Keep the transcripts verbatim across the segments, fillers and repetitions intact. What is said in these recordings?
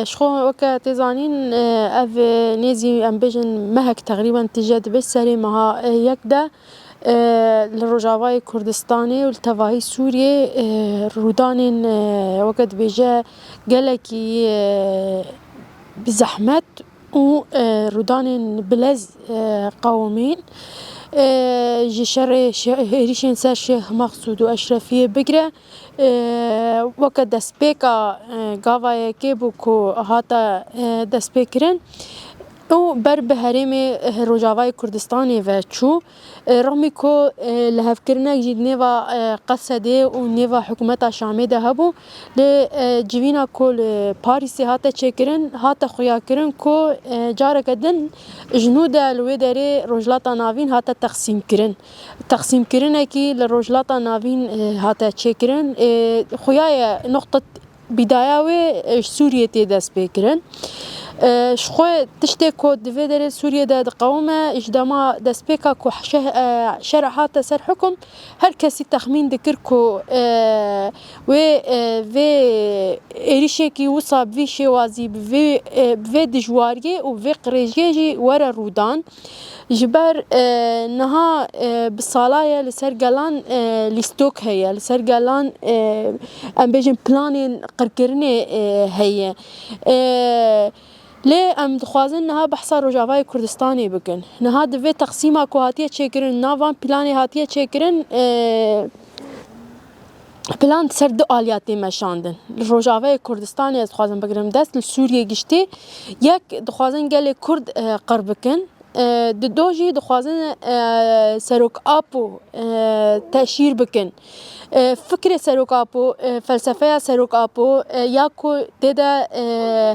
Ji xwe weke tê zanîn, ev nêzî em bêjin mehek teqrîben tije dibe serê meha yek de, li Rojavayê Kurdistanê û li tevahî Sûriyê rûdanên, weke dibêje, gelekî bi zehmet û rûdanên bilez qewimîn. Ji şerê êrîşên ser Şêx Mexsûd û Eşrefiyê bigire, weke destpêka gava yekê bû ku hate destpêkirin û ber bi herêmê Rojavayê Kurdistanê ve çû. Rexmî ku lihevkirinek jî nêva Qesedê û nêva hikûmeta Şamê de hebû, lê civîna ku li Parîsê hate çêkirin, hate xuyakirin ku careke din ji nû de li wê derê Rojhilata Navîn hate teqsîmkirin. Teqsîmkirinekî li Rojhilata Navîn hate çêkirin. Xuya ye, noqtet bîdaya wê ji Sûriyê tê destpêkirin. Ji xwe tiştê ku di vê derê Sûriyê de diqewime, ji dema destpêka ku şeh-, şer hate ser hukum, her kesî texmîn dikir ku wê, vê êrîşekî wisa bi vî şêwazî, bi vê, bi vê dijwariyê û vê qirêjiyê jî were rûdan. Ji ber, e, niha, e, bi sala ye li ser gelan, e, lîstok heye, li ser gelan, e, em bêjin planên qirkirinê, e, heye. E, lê em dixwazin niha behsa Rojavayê Kurdistanê bikin. Niha di vê teqsîma ku hatiye çêkirin, nav van planê hatiye çêkirin, e, plan ser du aliya tê meşandin. Li Rojavayê Kurdistanê ez dixwazim bigirim dest, li Sûriyê giştî. Yek, dixwazin gelê Kurd, e, qir bikin. E, di do jî dixwazin, e, Serok Apo, e, teşhîr bikin. E, fikrê Serok Apo, e, felsefeya Serok Apo, e, ya ku tê de, e,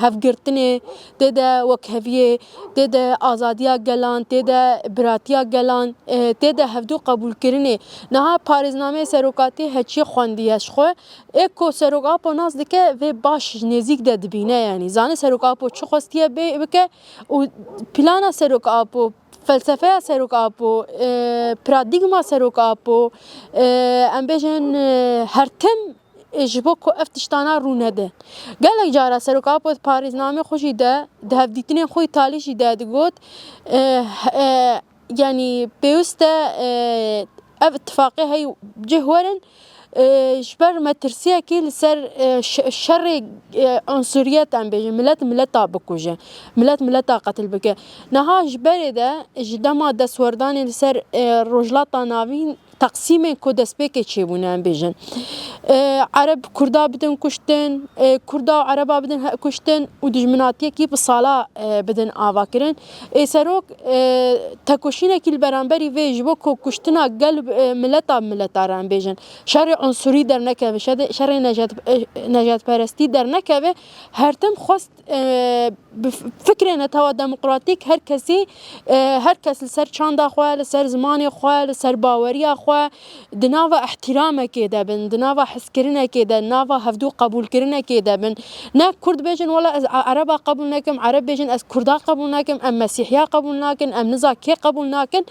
hevgirtinê, tê de wekheviyê, tê de azadiya gelan, tê de biratiya gelan, e, tê de hevdû qebûlkirinê. Niha parêznameyê Serokatî heçiyê xwendiye ji xwe. Ê ku Serok Apo nas dike, vê baş ji nêzîk de dibîne, yanî zane Serok Apo çi xwestiye bê-, bike û plana Serok Apo, felsefeya Serok Apo, e, paradîgma Serok Apo, e, em bêjin, e, her tim, e, ji bo ku ev tiştana rû nede. Gelek cara Serok Apo di parêznamê xwe jî de, di hevdîtinên xwe yî talî jî de digot, e, e, Yanî pêwist e, e, ev îtifaqê hey cih werin, e, ji ber metirsiyekî li ser, e, şe-, şerê, e, unsuriyet em bêjin, milet mileta bikuje, milet mileta qetil bike. Niha ji berê de ji dema destwerdanê li ser, e, Rojhilata Navîn teqsîmên ku destpêkê çêbûne em bêjin. E, Ereb Kurda bidin kuştin, e, Kurda û Ereba bidin he-, kuştin û dijminatiyekî bi sala, e, bidin avakirin. Ê serok, e, tekoşînekî li beramberî vê ji bo ku kuştina gel, e, mileta mileta re em bêjin. Şerê unsurî dernekeve, şede-, şerê nejad, e, nejadperestî dernekeve, her tim xwest e, bi f-, fikrê netewa demokratîk her kesî, e, her kes li ser çanda xwe, li ser zimanê xwe, li ser baweriya xwe, di nava ihtiramekê de bin, di nava hezkirinekê de, nava hevdû qebûlkirinekê de bin. Ne Kurd bêjin, wela ez A-, Ereba qebûl nekim, Ereb bêjin, ez Kurda qebûl nekim, em Mesîhiya qebûl nakin, em niza kê qebûl nakin.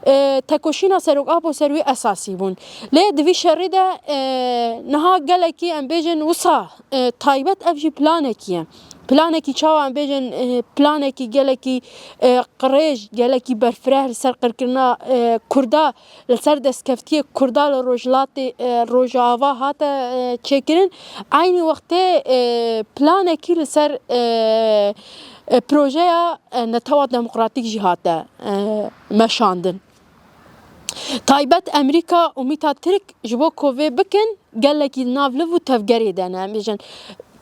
E, tekoşîna Serok Apo ser wî esasî bûn. Lê di vî şerî de, e, niha gelekî em bêjin wisa, e, taybet ev jî planekî ye. Planekî çawa em bêjin, e, planekî gelekî, e, qirêj, gelekî berfireh li ser qirkirina, e, Kurda, li ser destkeftiyê Kurda li Rojhilatê, e, Rojava hate, e, çêkirin. Eynî wextê, e, planekî li ser, e, e, projeya, e, Netewa Demokratîk jî hate, e, meşandin. Taybet Amerîka û mîta Tirk ji bo ku vê bikin, gelekî nav liv û tevgerê de ne. Em bêjin,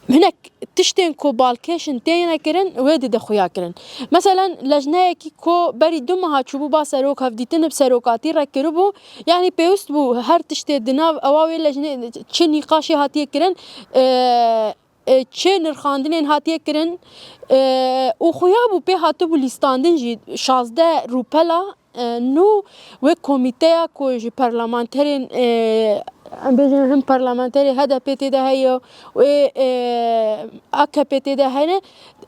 hinek tiştên ku balkêş in têne kirin, wê dide xuya kirin. Meselen, lejneyekî ku berî du meha çûbû ba serok hevdîtin bi serokatî re kiribû, yanî pêwist bû her tiştê di nav ewa wê lejnê çi nîqaşê hatiye kirin, e, e, çi nirxandinên hatiye kirin, e, û xuya bû pê hatibû lîstandin jî şazdeh rûpela, e, nû wê komîteya ku ji parlamenterên, e, em bêjin him parlamenterê H D P tê de heye, wê, e, A K P tê de hene,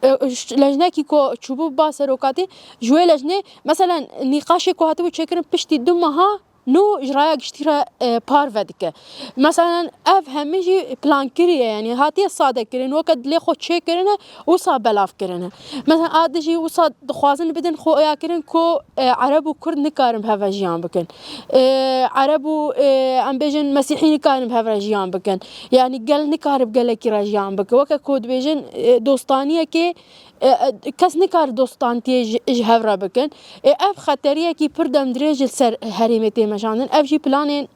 e, ş-, lejnekî ku çûbû ba serokatî, ji wê lejnê, meselen, nîqaşê ku hatibû çêkirin piştî du meha, nû ji raya giştî re, e, parve dike. Meselen, ev hemî jî plankirî ye, yanî hatiye sade kirin, weke dilê xwe çêkirine, wisa belav kirine. Meselen, a dijî wisa dixwazin bidin xwe oya kirin ku, e, Ereb û Kurd nikarin bi hev re jiyan bikin. E, Ereb û, e, em bêjin Mesîhî nikarin bi hev re jiyan bikin. Yanî gel nikare bi gelekî re jiyan bike. Weke ku dibêjin, e, dostaniyekê, e, e, kes nikare dostantiyê ji, ji hev re bikin. E, ev xeteriyekî pir demdirêj li ser herêmê tê meşandin. Ev jî planên,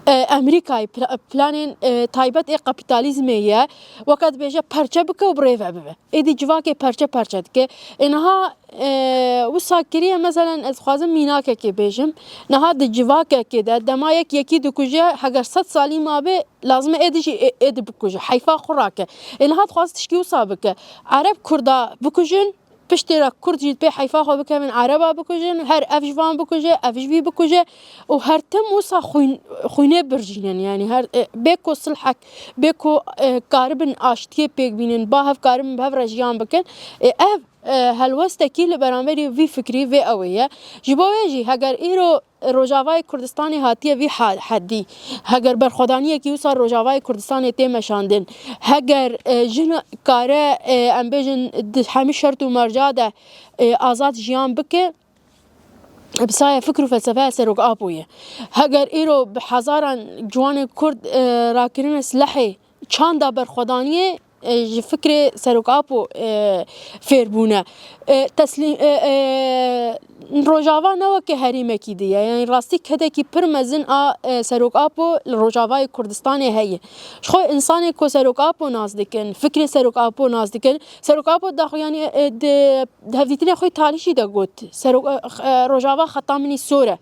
e, Amerîkayê, pla-, planên, e, taybet ê kapîtalîzmê ye. Weke dibêje perçe bike û bi rê ve bibe. Êdî civakê perçe perçe dike. Ê niha, e, wisa kiriye, meselen, ez dixwazim mînakekê bêjim. Niha di civakekê de dema yek yekî dikuje, heger sed salî mabe, lazim e êdî jî ê-, êdî bikuje. Heyfa xwe rake. Ê niha dixwaze tişkî wisa bike. Ereb Kurda bikujin, piştê re Kurd jî pê heyfa xwe bikevin, Ereba bikujin, her ev ji van bikuje, ev ji vî bikuje. Û her tim wisa xwîn-, xwînê birjînin. Yanî her, e, bê ku silhek, bê ku, e, karibin aştiyê pêk bînin, ba hev karibin bi hev re jiyan bikin. E, ev, e, helwestekî li beramberî vî fikrî vê ew ê ye. Ji bo wê jî heger îro Rojavayê Kurdistanê hatiye vî ha-, hedî, heger berxwedaniyekî wisa Rojavayê Kurdistanê tê meşandin, heger, e, jin kare, e, em bêjin di hemî şert û merca de, e, azad jiyan bike, bi saya fikr û felsefeya Serok Apo ye. Heger îro bi hezaran ciwanên Kurd, e, rakirine silehê çanda berxwedaniyê, e, ji fikrê Serok Apo, e, fêr bûne. E, teslîm, e, e, Rojava ne weke herêmekî din ye. Yanî rastî kedekî pir mezin a, e, Serok Apo li Rojavayê Kurdistanê heye. Ji xwe însanên ku Serok Apo nas dikin, fikrê Serok Apo nas dikin, Serok Apo daxuyanî, e, di, di hevdîtinê xwe talî jî de got. Serok, e, e, Rojava xeta min î sor e.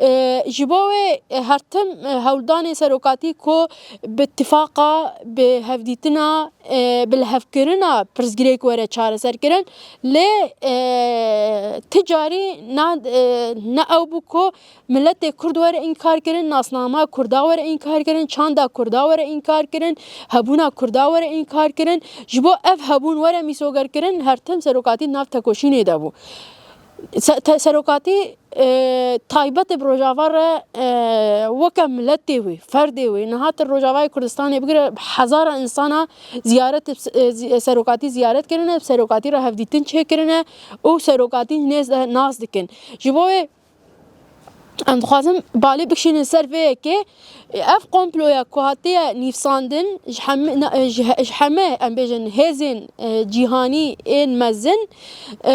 E, ji bo wê, e, her tim, e, hewldanê serokatî ku bi tifaqa, bi hevdîtina, e, bi lihevkirina pirsgirêk were çareserkirin, lê, e, ti carî na, e, ne ew bû ku miletê Kurd were înkarkirin, nasnama Kurda were înkarkirin, çanda Kurda were înkarkirin, hebûna Kurda were înkarkirin. Ji bo ev hebûn were mîsogerkirin, her tim serokatî di nav tekoşînê de bû. Se-, te-, serokatî, e, taybet bi Rojava re, e, weke miletê wê, ferdê wê, niha tu Rojavayê Kurdistanê bigire, bi hezara insana ziyaret, e, zi-, serokatî ziyaret kirine, bi serokatî re hevdîtin çêkirine û serokatî nêz de nas dikin. Ji bo wê em dixwazin balê bikişînin ser vê yekê. Ev komploya ku hatiye nîvsandin ji heme, na-, ji he-, ji heme, em bêjin, hêzên, e, cîhanî ên mezin, e,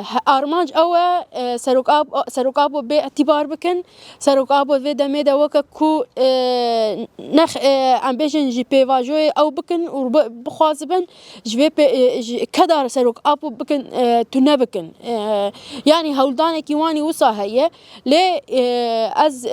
he-, armanc ew e, e, Serok Ab-, Serok Apo bê îtîbar bikin. Serok Apo vê demê de weke ku, e, nex-, e, em bêjin, ji pêvajoyê ew bikin û bi-, bixwazibin, ji vê pê-, e, ji keda Serok Apo bikin, e, tune bikin. E, yanî hewldanekî wanî wisa heye. Lê, e, ez, e,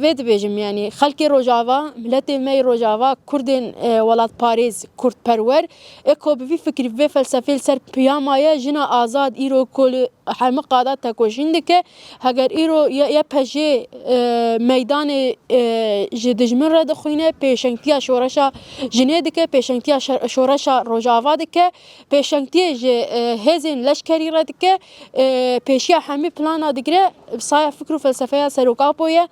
vê dibêjim, yanî xelkê Rojava, miletê me yê Rojava, Kurdên, e, welatparêz, Kurdperwer, ê ku bi vî fikrî, bi vê felsefê li ser piyama ye, jina azad îro ku li hemî qada tekoşîn dike, heger îro Y-, YPJ, e, meydanê, e, ji dijmin re dixwîne, pêşengtiya şoreşa jinê dike, pêşengtiya şe-, şoreşa Rojava dike, pêşengtiyê ji, e, hêzên leşkerî re dike, e, pêşiya hemî plana digire, bi saya fikr û felsefeya Serok Apo ye.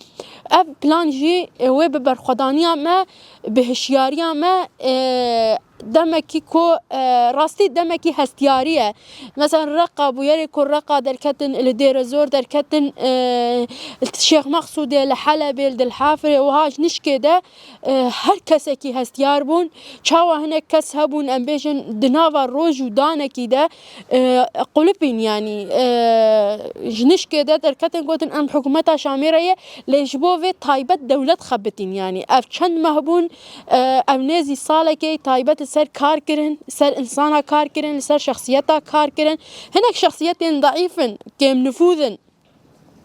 Ev plan jî, e, wê bi berxwedaniya me, bi hişyariya me, e, demekî ku, e, rastî demekî hestiyarî ye. Mesela Reqa bûyerê ku Reqa derketin, li Dêrezor derketin, e, li Şêx Mexsûdê, li Helebê, li Dilhafirê, wiha ji nişkê de, e, her kesekî hestiyar bûn. Çawa hinek kes hebûn, em bêjin, di nava roj û danekî de, e, qulipîn, yanî, e, ji nişkê de derketin, gotin, em hikûmeta Şamê re ye, lê ji bo vê taybet dewlet xebitîn, yanî ev çend meh bûn, e, ev nêzî salekê taybet li ser kar kirin, ser însana kar kirin, li ser şexsiyeta kar kirin. Hinek şexsiyetên deîf in, kêmnifûz in,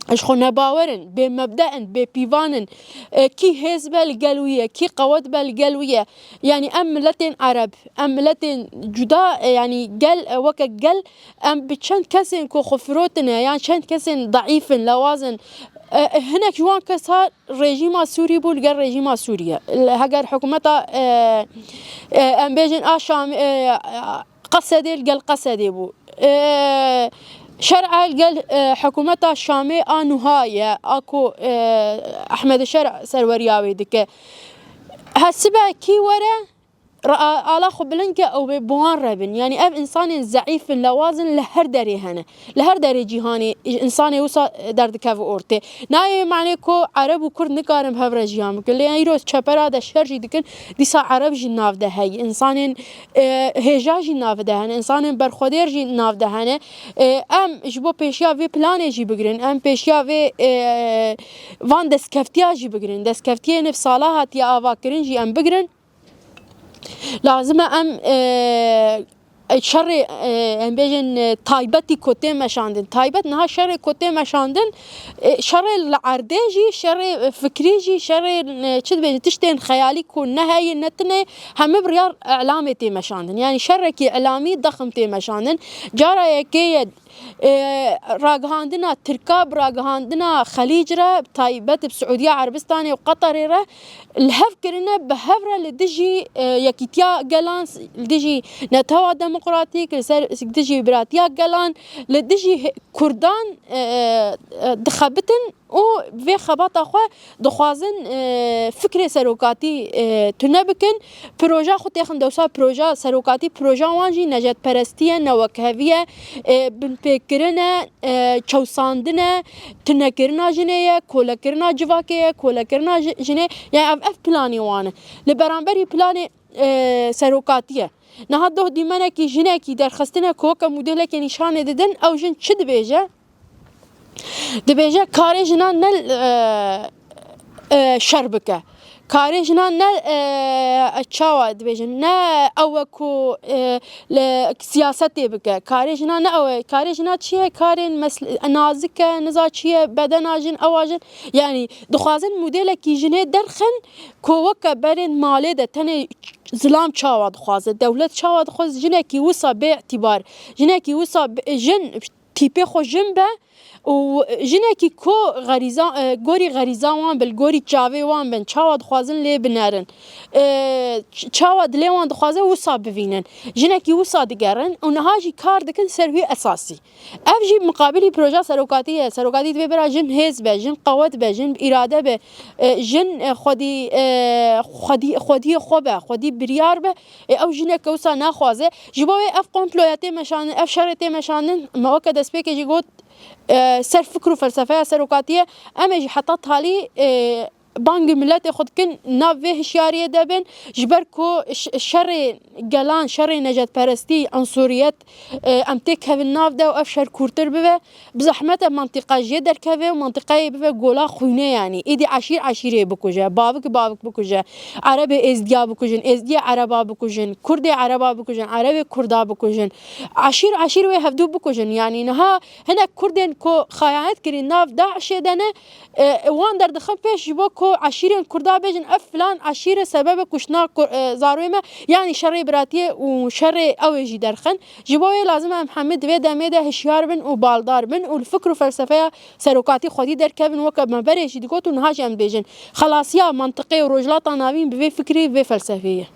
ji xwe nebawer in, bê mebde in, bê pîvan in. E, kî hêz be li gel wî ye, kî qewet be li gel wî ye. Yanî em miletên Ereb, em miletên cuda, e, yanî gel, e, weke gel, em bi çend kesên ku xwe firotine, yan çend kesên deîf in, lewaz in, e, hinek ji wan kesa rejîma Sûrî bû li gel rejîma Sûriye. Heger hikûmeta, e, e, em bêjin a Şam, e, Qesedê li gel Qesedê bû. E, Şer a li gel, e, hikûmeta Şamê a nuha ye, a ku, e, Ehmed Şer serweriya wê dike. Hesibe kî were, ra-, ala xwe bilind ke ew ê bi wan re bin. Yanî ev însanên zeîf in, lewaz in, li her derê hene. Li her derê cîhanê însanê wisa derdikeve ortê. Nayê manê ku Ereb û Kurd nikarin bi hev re jiyan bikin. Lê îro çepera de şer jî dikin, dîsa Ereb jî nav de heye. Însanên, e, hêja jî nav de hene, însanên berxwedêr jî nav de hene. E, em ji bo pêşiya vê planê jî bigirin, em pêşiya vê, e, van destkeftiya jî bigirin. Destkeftiyê ne bi sala hatiye avakirin jî em bigirin. Lazim e em, e, şerê, e, em bêjin, e, taybetî ku tê meşandin. Taybet niha şerê ku tê meşandin, e, şerê li erdê jî, şerê, e, fikrî jî, şerê, e, çi dibêjin, tiştên xeyalî ku ne heye ne tune, hemî bi riyar îlamê tê meşandin. Yanî şerekî îlamî dexm tê meşandin. Cara yekê ye, e, ragihandina Tirka bi ragihandina Xelîc re, taybet bi Siûdiya Erebistanê û Qeterê re li hev kirine, bi hev re li dijî, e, yekîtiya gelan, li dijî netewa demokratîk, li ser, li dijî biratiya gelan, li dijî he-, Kurdan, e, e, dixebitin û vê xebata xwe dixwazin, e, fikrê serokatî, e, tune bikin. Proja xwe têxin dewsa proja serokatî, proja wan jî nejadperestî ye, newekhevî ye, e, binpêkirin e, e, çewsandin e, tunekirina jinê ye, kolekirina civakê ye, kolekirina ji-, jinê, yani ev, ev planê wan e. Li beramberî planê, e, serokatî ye. Niha doh dîmenekî jinekî derxistine ku weke modêlekê nîşanê didin, ew jin çi dibêje? Dibêje karê jinan ne, e, e, şer bike. Karê jinan ne, e, çawa dibêjin, ne ew e ku, e, li siyasetê bike. Karê jinan ne ew e. Karê jinan çi ye? Karên mesl-, nazik e, niza çi ye, bedena jin, ewa jin. Yanî dixwazin modêlekî jinê derxin ku weke berên malê de tenê zilam çawa dixwaze, dewlet çawa dixwaze, jinekî wisa bê îtîbar, jinekî wisa bi-, jin tîpê xwe jin be û jinekî ku xerîza, e, gorî xerîza wan bin, gorî çavê wan bin, çawa dixwazin lê binerin, e, ç-, çawa dilê wan dixwaze wisa bivînin. Jinekî wisa digerin û niha jî kar dikin ser wî esasî. Ev jî miqabilî proja serokatî ye. Serokatî divê bira jin hêz be, jin qewet be, jin bi îrade be, e, jin, e, xwedî, e, xwedî, xwediyê xwe be, xwedî biryar be. Ê, ew jineke wisa naxwaze. Ji bo wê ev komploya tê meşandin, ev şerê tê meşandin, me weke destpêkê jî got, e, ser fikr û felsefeya serokatiyê, em ê jî heta talî, e, bangî miletê xwe dikin, nav vê hişyariyê de bin, ji ber ku ş-, şerê gelan, şerê necetperestî, ensuriyet, e, em têkevin nav de û ev şer kûrtir bibe. Bi zehmet e mentiqa jê derkeve û mentiqeyê bibe gola xwînê, yanî. Êdî eşîr eşîrê bikuje, bavik bavik bikuje, Erebê Êzdiya bikujin, Êzdiyê Ereba bikujin, Kurdê Ereba bikujin, Erebê Kurda bikujin, eşîr eşîr wê hevdû bikujin. Yanî niha hinek Kurdên ku xeyanet kirî nav DAIŞê de ne, e, wan derdixin pêş ji bo ku eşîrên Kurda bêjin, ev filan eşîr e sebebê kuştina Kur-, e, zarokê me, yanî şerê biratiyê û şerê ew ê jî derxin. Ji bo wê lazim e em hemî di vê demê de hişyar bin û baldar bin û li fikr û felsefeya serokatî xwedî derkevin, weke me berê jî digot û niha jî em dibêjin. Xelasiya mentiqê û Rojhilata Navîn bi vê fikrê, bi vê felsefeyê ye.